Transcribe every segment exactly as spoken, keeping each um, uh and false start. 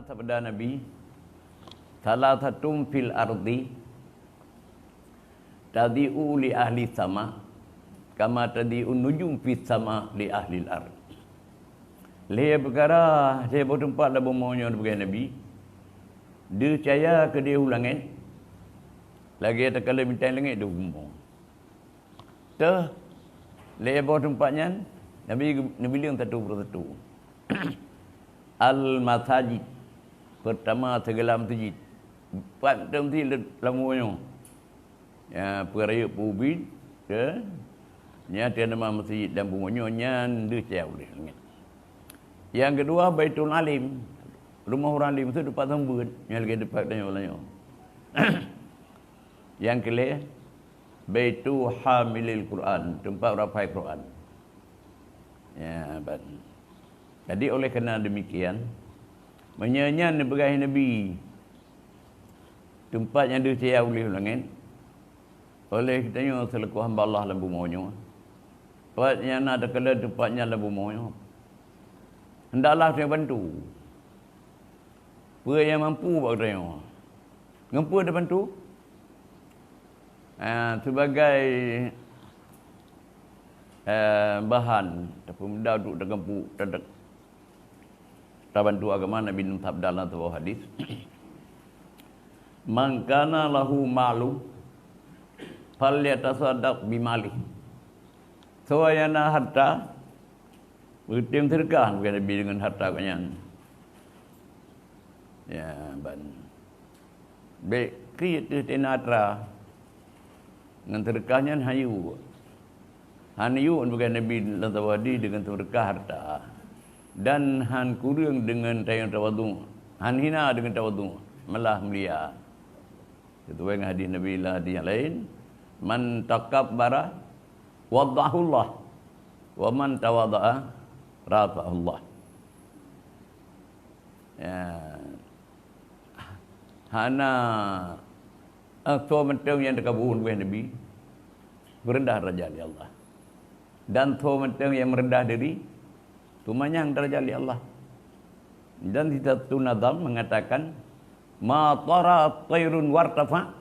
Sabda Nabi, "Thalathatun fil ardi tadhi'u li ahli sama, kama tadhi'un nujum fis sama li ahlil ard." Lhée peukara, lhée boh teumpat lam bumoe nyoe, peugah Nabi, deuh cahya keudeh u langét, lagée takalon bintang langét deuh u bumoe. Teuh, lhée boh teumpat nyan, Nabi, Nabi leueng satu persatu. Al-masajid, peurtama sigala meuseujid. Pat meuseujid lam bumoe nyoe. Ya, peurayeuk peubiet, ya. Nyan teuh nama meuseujid lam bumoe nyoe, nyan deuh cahya u langét. Nyang keudua, Baitul Alim, rumoh ureuëng alim, seudeuk pat sambeuet, nyang lagée teumpat tanyoe ulang nyoe. Nyang keulhée, Baitu Hamilil Quran, teumpat ureuëng hafai Quran. Ya, ban. Jadi, oleh karena demikian, meunyoe nyan neupeugah Nabi, teumpat nyang deuh cahya u langét, oleh geutanyoe seulaku hamba Allah lam bumoe nyoe, pat nyang na takalon teumpat nyan lam bumoe nyoe, hendaklah geutanyoe bantu. Peue nyang mampu bak geutanyoe? Ngon peue tabantu? Ah, sibagai, eh, bahan tapeumudah untuk tageumpu, ta-, tabantu agama, Nabi neusabda lam saboh hadis, "Man kana lahu malu, falyatasaddaq bimalih." Soe nyang na hareuta, beutem seudeukah, peugah Nabi, deungon hareuta gobnyan. Ya, ban. Bék kriet teuh teuena atra ngon seudeukah nyan, han yue. Han yue, peugah Nabi lam saboh hadis, deungon seudeukah hareuta. Dan han kureueng deungon tanyoe tawadhu. Han hina deungon tawadhu. Malah mulia. Sesuai ngon hadis Nabi lam hadis nyang laén, "Man takabbara wada'ahullah, wa man tawadha'a rafa'ahullah." Ya. Hana, eh, soe mantong nyang teukabu lé Nabi, geureundah darajat lé Allah. Dan soe mantong nyang meureundah diri, teumanyang darajat lé Allah. Dan di satu nazam mengatakan, "Ma tara thairun wartafa,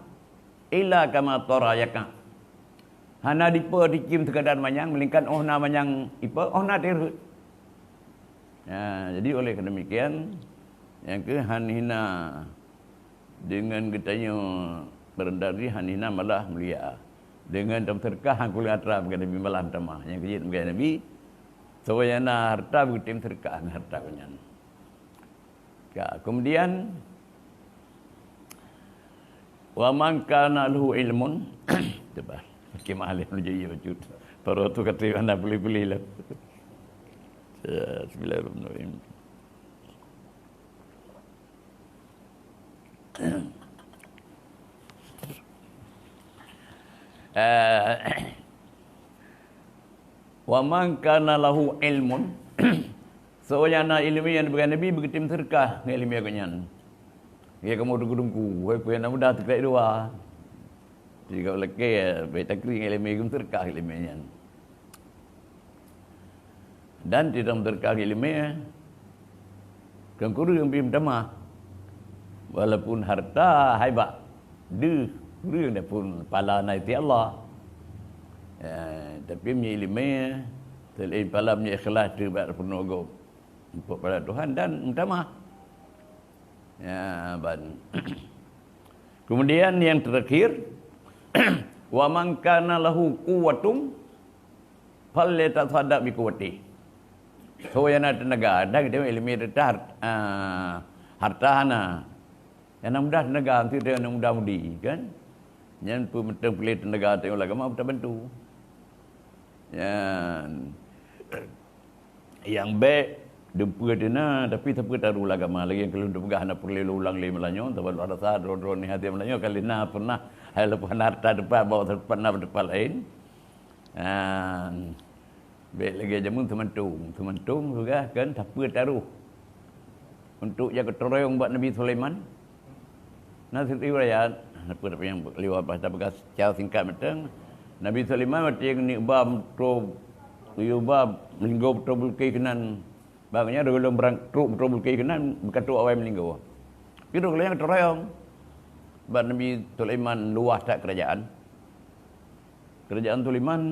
illa kama tara yaka." Hana dipo diciem sekadar manyang, melainkan óh na manyang ipo, óh na teurhot. Ya, jadi oleh demikian, nyang keuh han hina deungon geutanyoe meureundah diri, han hina malah mulia. Deungon tameuseudeukah han kureueng atra, peugah Nabi, malah meutamah. Nyang keujeuet peugah Nabi, soe nyang na hareuta beutem seudeukah ngon hareuta gobnyan. Ya, kemudian, "Wa man kana lahu ilmun," coba, makin mahal ya, menuju iya bacut. Baru tu kata mana boleh-boleh lah. Ya, bismillahirrahmanirrahim. Eh, "Wa man kana lahu ilmun," soe nyang na iéleumé nyang geupeugah Nabi, beutem seudeukah ngon iéleumé gobnyan. Ya, kamoe teungku-teungku, wahai peue nyang na mudah teuka dua. Tiga lakée, bék takri ngon iéleumé, geutem seudeukah iéleumé nyan. Dan sidang teuka iéleumé, keu kureueng pih meutamah. Walaupun hareuta hai bak deuh kureueng, adapun pala na di Allah. Eh, tapi meunyoe iéleumé, selain pala meunyoe ikhlas teuh bak peunoh gob, untuk pada Tuhan dan meutamah. Ya, ban. Kemudian yang terakhir, "Wa man kana lahu quwwatun falyatasaddaq bi quwwatih." Soe nyang na teunaga, dan kita iéleumé teuka, ah, hareuta hana. Nyang na mudah teunaga, meusti nyang na mudah mudi, kan? Nyan peue mantong peureulée teunaga tanyoe lam agama, tabantu. Nyan. Nyang bék, dumpeue teuh na, tapi sapeue taruh lam agama. Lagée nyang ka lôn peugah, hana peureulée lôn ulang lé malam nyoe, sabab lôn rasa droe-droe nyoe hase malam nyoe ka lheueh na pernah, hai leupah na hareuta teumpat, bawa teumpat na teumpat laén. Ah, bék lagée jameun seumantung. Seumantung peugah kan sapeue taruh. Untuk jak keuteuroyong bak Nabi Sulaiman. Na sit riwayat, apa nyang liwat bah tapeugah secara singkat mantong. Nabi Sulaiman watée geuneuk ba meutroe, geuyue ba meulinggoe beutôi Bilqis keunan Bak nyan ureueng lôn beurang trok beutôi bukée keunan, beukatoe awai meulinggoe. Sidroe lagée nyan teuroyong. Bak Nabi Sulaiman luwah that keurajeuen. Keurajeuen Sulaiman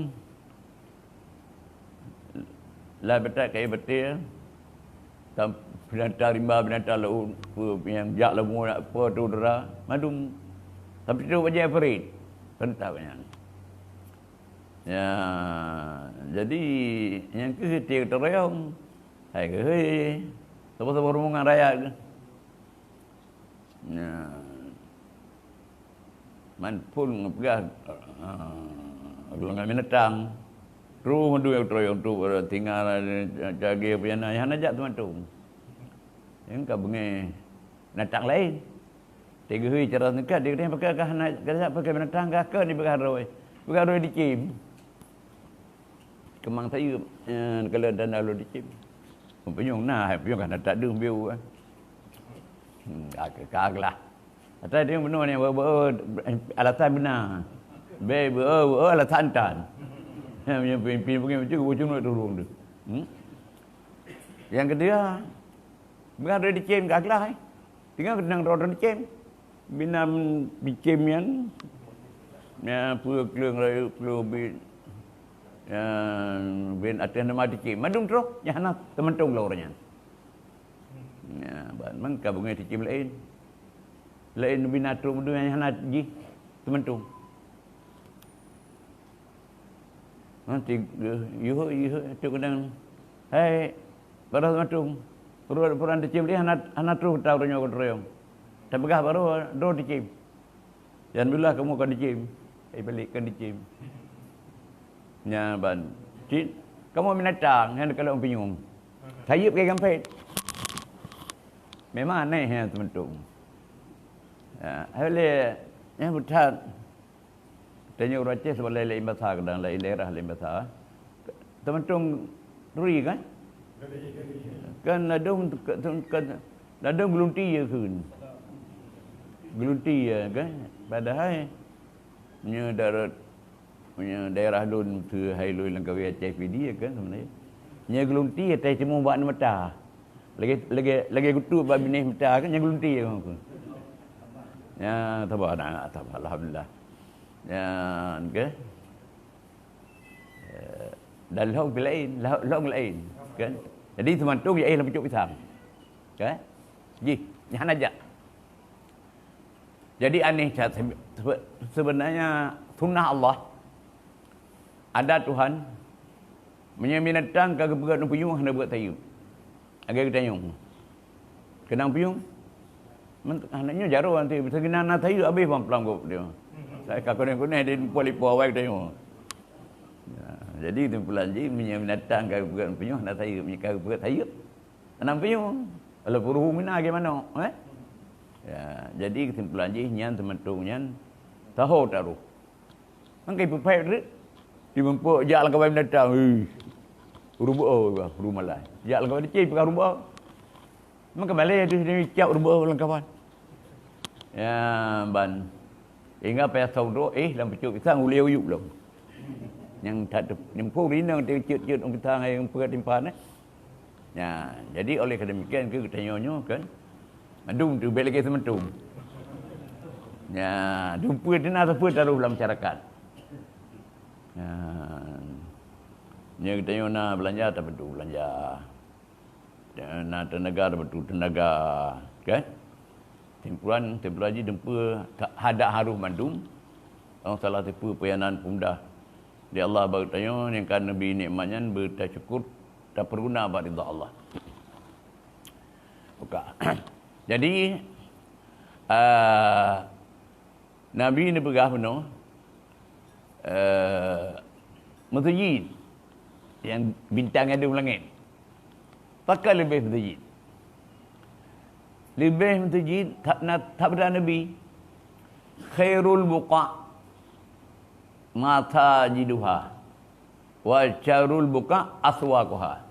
lah beutat kayée batée, tam-, binatang rimba, binatang laôt, peue nyang jak lagée peue tu dara, mandum. Tapi tu bajée perit, peurintah nyan. Ya, jadi nyang keuh tiek teuroyong. Hai keuh, saboh-saboh rumoh ngon rakyat keuh. Ya. Man phon ngon peugah, ah, ngon binatang. Trok mandum nyang teuroyong tu, tinggai, cagée, piana, hana jak teumantong. Nyang ka beungéh binatang laén. Teugeuhôi cara singkat, dia kata, "Pakon kah hana, kah pakai binatang kah, kah ni peugah roi. Peugah roi dicém." Keumang sayeuep, eh, kalau dan lalu dicém. Peunyoe na, peunyoe kan tak deuh bieu, eh. Hmm, ka, ka, ka lah. Atai dia bunoe ni, beu, beu, alasan beuna. Be, beu, beu, alasan tan. Yang pimpin, pimpin, pimpin, turun tu. Hmm? Yang kedua, Peugah droe dicém ka glah, eh. Teungoh keudang droe dicém. Bina dicém nyan, ya, peue kleueng rayeuk, peue ubit, ya, ben ateueh nama dicém. Mandum troh, nyang hana teumantong lom ureueng nyan. Ya, ban man ka beungéh dicém laén. Laén bina troh mandum nyang hana jih teumantong. Nanti, yuh, yuh, tu keudang, "Hai, baroe mantong, peureuet, peureuet dicém lé hana, hana troh tau tanyoe keudroe. Tapeugah baroe droe dicém. Jan beulah kamoe kon dicém, hai balek kon dicém." Nyan ban cit, kamoe binatang nyang kalon pinyueng. Sayeuep keu gampet. Memang aneh nyan teumantong. Ya, hai lé, nyan beuthat. Tanyoe ureueng Aceh sebelah laén basa, kadang laén daerah laén basa. Teumantong turi kan? Kan ladôm, kan ladôm geulunti ya kheun. Geulunti ya kan? Padahai nyoe darat, nyoe daerah lôn, keu hai lôn lam kawé Aceh Pidie ya kan sebenarnya. Nyoe geulunti ya tai timu bak mata. Lagée, lagée, lagée geutuek bak binéh mita kan nyang geulunti. Ya, sabar, nah, sabar, alhamdulillah. Ya, okey. Eh, dan lhong pih laén, lhong, lhong laén, kan? Jadi, teumantong ya, eh, lam pucuk pisang. Kan? Jih, nyan hana jak. Jadi aneh that sebe-, sebe-, sebenarnya sunnah Allah. Adat Tuhan, meunyoe binatang ka geupeugét u pinyueng hana beuet sayeuep. Lagée geutanyoe. Keunong pinyueng, men-, hana nyoe jaroe nanti, bisa geunan na sayeuep habéh bang peulanggob dia. Ka kunéh-kunéh di lipo-lipo awai geutanyoe. Ya, jadi kesimpulan jih, meunyoe binatang ka geupeugét u pinyueng hana sayeuep, meunyoe ka geupeugét sayeuep, Anang pinyueng, walaupun ruhu mina lagée manok, eh? Ya, jadi kesimpulan jih nyan teumantong nyan taho taroh. Mangkai peuphét reuet, di mumpok jak lam kawan binatang, eh, ruboh, ruboh malai. Jak lam kawan dicém peugah ruboh. Mangkai malai tu sini cak ruboh lam kawan. Ya, ban. Ingat payah saudok, eh, lam pucuk pisang ulée uyup lom. Nyang that teu-, nyang pun rinong teucut-cut lam pisang nyang peugah timpan, eh. Ya, jadi oleh kademikian ke geutanyoe nyoe kan, mandum tu bèk lagée seumeutong. Ya, dumpeue teuh na sapeue taroh lam masyarakat. Ya. Nyoe geutanyoe na beulanja, tabantu beulanja. Na teunaga, tabantu teunaga, kan? Simpulan, simpulan jih dumpeue ka-, hadak harôh mandum. Ong salah sapeue peuyanan peumudah di Allah bak geutanyoe, nyang ka neubri nikmat nyan beutasyukur, tapeuguna bak ridha Allah. Buka. Jadi, ah, Nabi neupeugah bunoe, eh, meuseujid nyang bintang nyang dum langét. Pakon leubeh meuseujid? Leubeh meuseujid that na, that peugah Nabi, "Khairul buqa' masajiduha." "Wa syarrul buqa' aswaquha."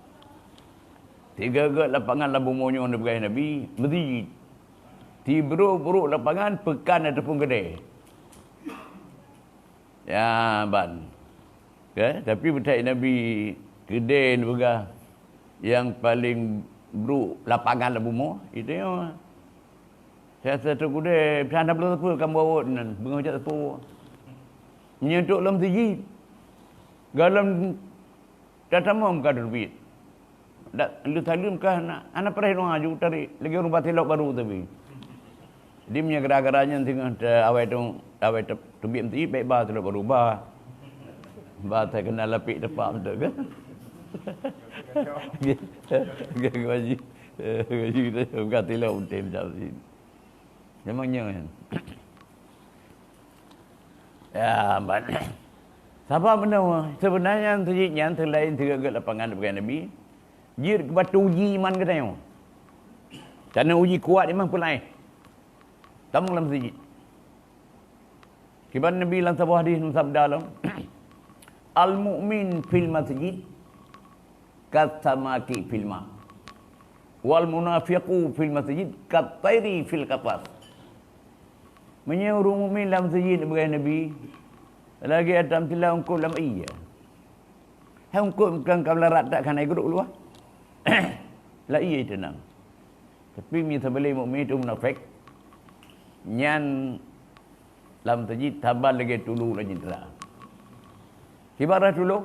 Tiga-tiga lapangan lam bumoe nyoe neupeugah Nabi, meuseujid. Tibrok-brok lapangan peukan ataupun keudè. Ya, ban. Ke? Tapi beutai Nabi keudè neupeugah, Nyang paleng brok lapangan lam bumoe, itu nyoe. Saya satu kudai, pih hana bloe sapeue, kamoe awak nan, beungoh jak sapeue. Meunyoe untuk lom sijit, gohlom tatamong ka teubiet. Dak leutaleuem ka hana, hana preh doa ju tarek, lagèe ureueng batilok barô tapi. Jadi meunyoe gara-gara nyan singoh ta-, awai tu, awai te-, teubiet meuti, bèk ba teulok barô ba. Ba ta keunal lapik tepak beutôi kan? Gaji, gaji, gaji kita bukan tilok beutôi macam ni. Memang nyoe kan? Ya, ban. Sabab beuna, sebenarnya sijit nyan selain sigeugét lapangan dipeugah Nabi, jeuet keu batu uji iman geutanyoe. Karena uji kuat iman peulaéh. Tamong lam sijit. Kiban Nabi lam saboh hadis meusabda lom, "Al-mu'min fil masjid kasamaki fil ma, wal munafiqu fil masjid katairi fil qafas." Meunyoe ureueng mukmin lam sijit, beugai Nabi, lagèe atam tila eungkôt lam ié. Hai eungkôt kan ka meularat that, ka hana geudok luwa. Lam ié teunang. Tapi meunyoe sabalé mukmin tu munafék, nyan lam sijit saban lagèe tulu lam jindra. Kiban rhah tulu,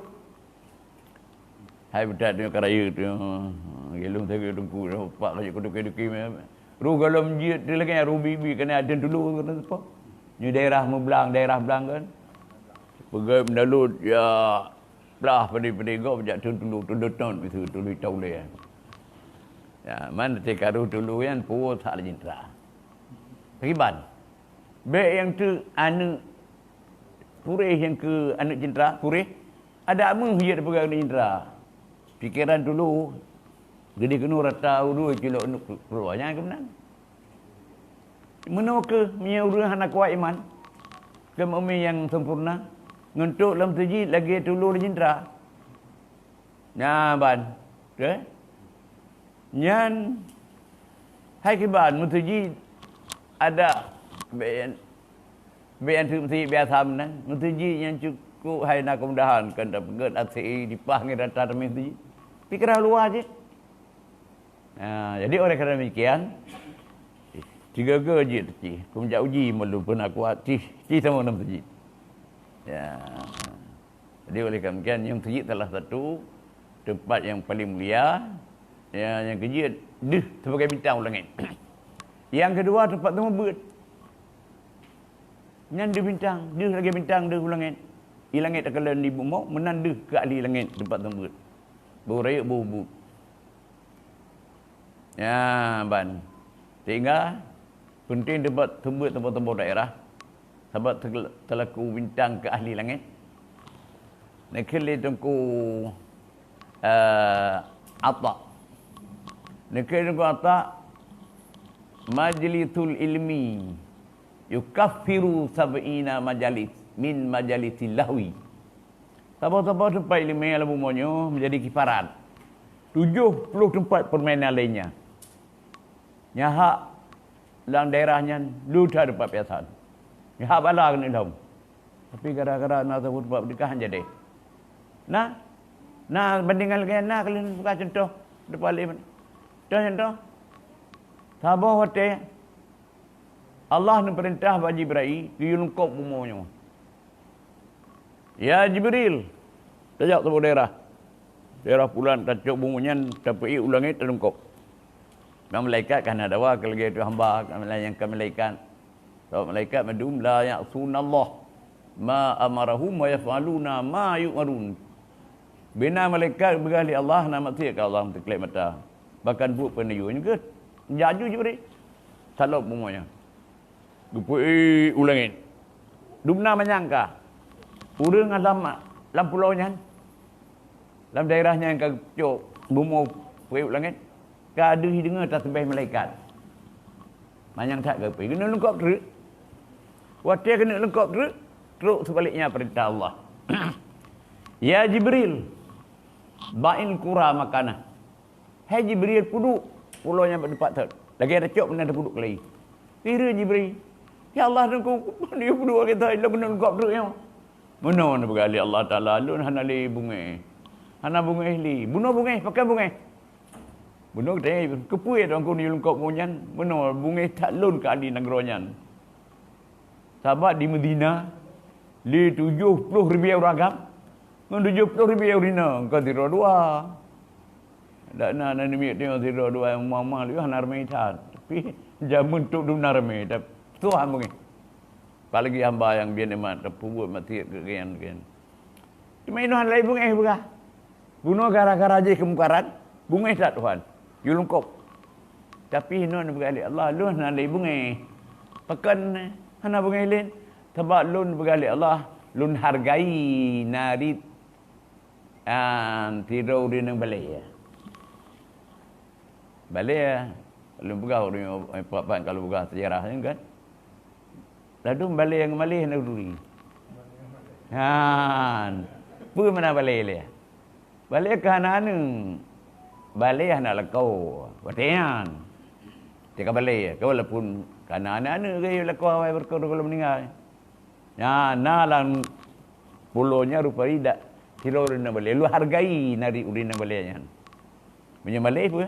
hai beutat nyoe ka rayeuk tu, gilong sagai teungku, pak ka jeuet keuduki-duki mé. Roh gohlom jeuet tu lagèe roh bibi keunan aden tulu keunan seupôt. Nyoe daerah meublang, daerah blang kan. Peugöt meudalot, ya, blah padé-padé gob jak tulu, tulu ton, bisu tulu tau lé. Ya, man teuka roh tulu nyan puwoe that lam jindra. Kiban. Bèk nyang teuk aneuk puréh nyang keu aneuk jindra, puréh. Adak meuh jeuet peugah aneuk jindra. Pikeran tulu, geudeh keunoe rata u dua kilô aneuk keuluwa, nyan keuh meunan. Meunoe keuh meunyoe ureueng hana kuat iman, keu mukmin nyang sempurna, ngon trok lam sijit lagèe tulu lam jindra. Nyan ban, oke? Nyan hai kiban meuseujid adak bèk, bèk nyang teuk meuseujid biasa meunan. Meuseujid nyang cukup hai na keumudahan, kon tapeugöt A C dipah ngon rata teumé meuseujid. Pikeran luwa jih. Nah, jadi oleh karena demikian, tiga-tiga jih cih, peumeuja uji meulôn peuna kuat cih, cih sama dalam meuseujid. Ya. Jadi oleh karena demikian, nyang keujeuet salah satu teumpat nyang paling mulia, ya, nyang keujeuet deuh sibagai bintang u langét. Nyang keudua teumpat seumeubeuet. Nyan deuh bintang, deuh lagèe bintang deuh u langét. I langét takalon di bumoe, meunan deuh keu ahli langét teumpat seumeubeuet. Beu rayeuk beu buet. Ya, ban. Sehingga penting teumpat seumeubeuet teumpat-teumpat daerah. Sabab te-, teulaku bintang keu ahli langét. Neukheun lé Teungku, eh, Ata. Neukheun Teungku Ata, "Majlisul ilmi yukaffiru sab'ina majalis min majalisil lahwi." Saboh-saboh teumpat ileumèe lam bumoe nyoe meujadi kifarat tujoh ploh teumpat peurmainan lainnya. Nyan hak lam daerah nyan deuh that teumpat piasan. Nyan hak bala keuneuk lom. Tapi gara-gara na saboh teumpat peudeukah han jadi. Nah, na bandingan lagèe nyan na keuh lôn buka cuntoh. Teupalé. Cuntoh, cuntoh. Saboh watèe Allah neupeurintah bak Jibril geuyue lungkôb bumoe nyoe. "Ya Jibril, tajak saboh daerah. Daerah pulan tacok bumoe nyan tapeuék u langét talungkôb." Nyan malaikat ka hana dawa keu lagèe tu hamba, ka malaikat, malaikat. Sabab malaikat mandum la ya'sunallah ma amarahum wa yaf'aluna ma yu'marun. Bina malaikat beugah lé Allah hana maksiat keu Allah meuteuklek mata. Bahkan buet peue neuyue nyan geuh. Jaju Jibril. Salôb bumoe nyan. Geupeuék u langét. Dumna manyang ka. Ureueng lam, lam pulo nyan, lam daerah nyan ka cok bumoe peuék u langét, ka deuh jideungoe tasbeh malaikat. Manyang that geupeuék. Keuneuk lungkôb treuk. Watèe keuneuk lungkôb treuk, trok seubaliknya peurintah Allah. "Ya Jibril, ba'il qura makanah." "Hai Jibril, peuduek pulo nyan bak teumpat thot. Lagèe tacok meunan tapeuduek keulayi." Geukheun Jibril, "Ya Allah, Teungku, peuduek lagèe thot, lôn keuneuk lungkôb treuk nyoe." "Meunoe neupeugah lé Allah Taala, lôn hana lé beungéh. Hana beungéh lé. Bunoe beungéh, pakon beungéh?" Bunoe tanyong, "Keupeue Tuanku neuyue lungkôb bumoe nyan? Meunoe beungéh that lôn keu ahli nanggroe nyan. Sabab di Madinah lé tujoh ploh ribèe ureueng agam ngon tujoh ploh ribèe ureueng inong, kon sidroe dua." Dak na, na namiet tanyong sidroe dua nyang ma-ma lé hana ramé that. Tapi jameun trôk dum na ramé, tapi tuha beungéh. Apalagi hamba nyang bie nikmat, tapeubuet maksiat keu geuhnyan, geuhnyan. Teuma inoe hana lé beungéh peugah. Bunoe gara-gara jih keumungkaran, beungéh that Tuhan. Yue lungkôb. Tapi inoe neupeugah lé Allah, lôn hana lé beungéh. Pakon hana beungéh lé? Sabab lôn neupeugah lé Allah, lôn hargai narit, ah, sidroe ureueng nyang balèe. Balèe, lôn peugah ureueng, eh, pat-pat ka lôn peugah seujarah nyan kan. Ladôm balèe ngon malèe hana turi. Han. Peue makna balèe lé? Balèe ka hana aneuk. Balèe hana lakoe. Watèe nyan. Teuka balèe, ka walaupun ka na aneuk-aneuk geuh lakoe awai beureukat gohlom meuninggai. Nyan, na lam pulo nyan rupa ida sidroe ureueng nyang balèe. Lôn hargai narit ureueng nyang balèe nyan. Meunyoe malèe peue?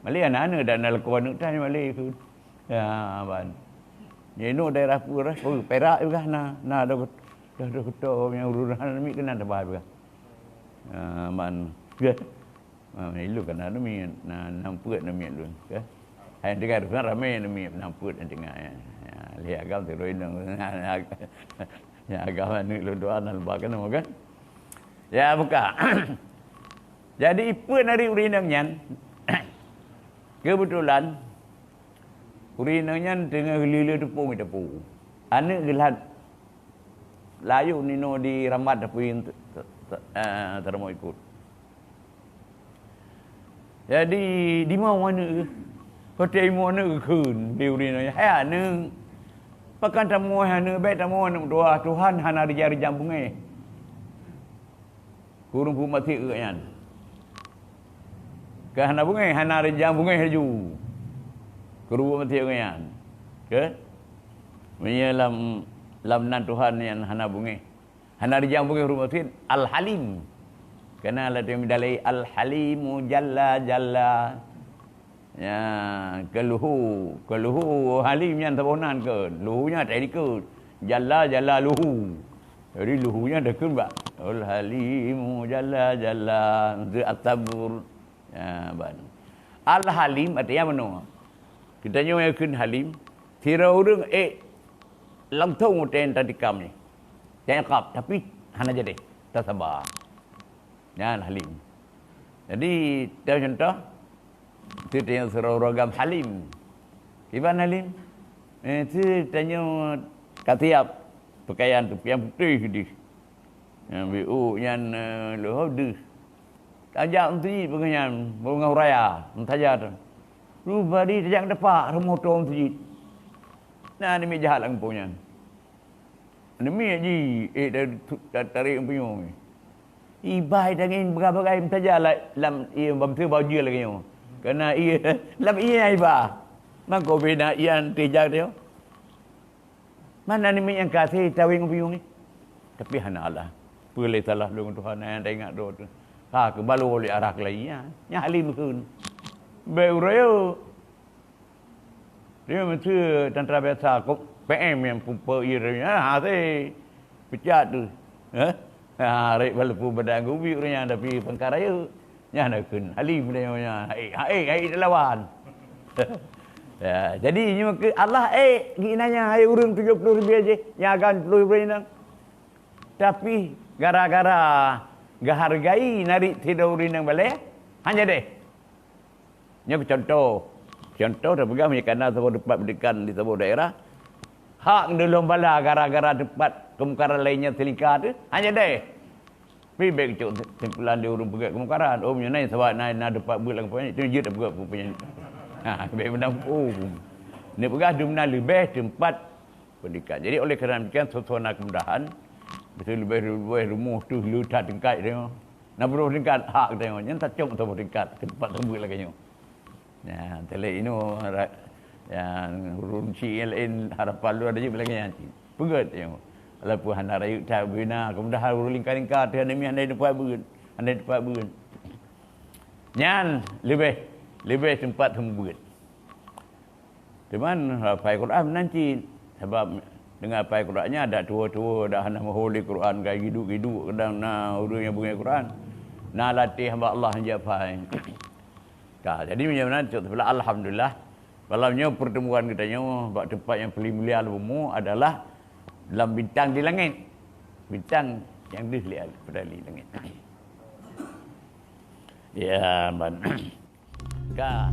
Malèe aneuk-aneuk dan na lakoe aneuk tan malèe peue. Ya, ban. Nyoe inoe daerah peue, daerah peue? Perak juga na, na do, do, do, do, nyang ureueng hana miet keunan teubai juga. Ya, ban. Ha, ilôn ka na namiet, na, na peuet namiet lôn, ka. Hai tinggai tu kan ramé namiet, na peuet nyang tinggai. Ya, lhèe agam sidroe inong. Ya, agam aneuk lôn dua na leubeh keunoe kan. Ya, buka. Jadi, peuet narit ureueng inong nyan, keubeutulan, ureueng inong nyan teungoh lile teupông i teupeu. Aneuk geulat Layok ninoe di rambat tapi te-, te-, eh, teurimong ikot. Jadi, di ma aneuk geuh? Watèe imoe aneuk geukheun di ureueng nyan, "Hai aneuk, pakon tamoe hai aneuk, bèk tamoe aneuk meutuah, Tuhan hana rijang-rijang beungéh keu ureueng peubuet maksiat keu gobnyan." Ka hana beungéh, hana rijang beungéh laju keu ureueng peubuet maksiat keu gobnyan. Ke? Meunyoe lam, lam nan Tuhan nyan hana beungéh, hana rijang beungéh ureueng maksiat, Al-Halim. Kana lagèe dalil Al-Halimu jalla jalla. Ya, keu luhu, keu luhu Halim nyan saboh nan keu. Luhu nyan tadi keu jalla, jalla luhu. Jadi luhu nyan takheun bak Al-Halimu jalla jalla. Teu atabur. Ya, ban. Al-Halim artinya meunoe. Geutanyoe nyang kheun Halim, sidroe ureueng ék langsông watèe tatikam nyan. Taikab, tapi hana jadi, tasaba. Nyan Halim. Jadi, teuh contoh, teuh tanyoe sidroe ureueng agam Halim. Kiban Halim? Eh, teuh tanyoe ka siap peukayan tu, nyang putéh dih. Nyang biôk nyan, eh, leuhô deuh. Tajak meuseujid peue nyan, beungoh raya, meusaja tu. Rupadi tajak depak rumoh tô meuseujid. Na namiet jahat lam gampông nyan. Namiet ji, eh, ta-, ta-, tarek punyueng. Ibai tangieng bagai-bagai meusaja la-, lam, ié, bak miseue bak ujeuen lagèe nyoe. Kana ié, lam ié iba. Mangko bina ié teuh jak teuh. Mana namiet nyang ka até taweng punyueng ni? Tapi hana Allah. Peue lé salah lôn ngon Tuhan nyang taingat droe teuh. Ha, keubalo lé arah keulayi nyan. Nyan Halim kheun. Bèk uroe. Dia meusti teuntara biasa, kok P M nyang peupo ié nyan, ha, até. Peucat tu. Ha? Ha, rek walaupun badan geubi ureueng nyan, tapi pangkat rayeuk. Nyan na kheun Halim dia nyan. Hai, hai, hai dilawan. Ya, jadi nyoe keu Allah, eh, geuinanya hai ureueng tujoh ploh ribèe jih, nyang agam ploh ribèe inong. Tapi gara-gara geuhargai narit sidroe ureueng inong balèe, hana jadi. Nyoe contoh. Contoh tapeugah meunyoe kana saboh teumpat pendidikan di saboh daerah, hak neulom bala gara-gara teumpat keumungkaran laén nyan silingka teuh, hana jadi. Pi bèk cok kesimpulan di ureueng peugèt keumungkaran. Oh, meunyoe na sabab na, na teumpat beuet lam kampung nyan, itu jeuet tapeugah peue nyan. Ha, bèk meunan. Oh. Neupeugah dumna leubeh teumpat pendidikan. Jadi, oleh karena demikian, suasana kemudahan, beutôi leubeh-leubeh rumoh teuh le that tingkat teuh. Na peunoh tingkat hak teuh, nyan tacok saboh tingkat, keu teumpat sambot lagèe nyoe. Nyan, teulek inoe, ra-, nyan, ureueng chik nyang laén harapan lôn ada jeuet lagèe nyan cit. Peugèt nyoe. Walaupun hana rayeuk that beuna, kemudahan ureueng lingka-lingka teuh hana mi hana teumpat beuet, hana teumpat beuet. Nyan leubeh. Leubeh teumpat seumeubeuet. Teuma hafai Quran meunan cit. Sabab deungon hafai Quran nyan adak tuwo-tuwo, adak hana meuho lé Quran, ka giduk-giduk, kadang na ureuëng nyang beungéh Quran. Na latih hamba Allah nyang jihafai. Ka, jadi meunyoe meunan, cok teupeula, alhamdulillah. Malam nyoe pertemuan geutanyoe bak teumpat nyang paling mulia lom bumoe adalah lam bintang di langét. Bintang nyang deuh lé, pada lé langét. Ya, ban. Ka.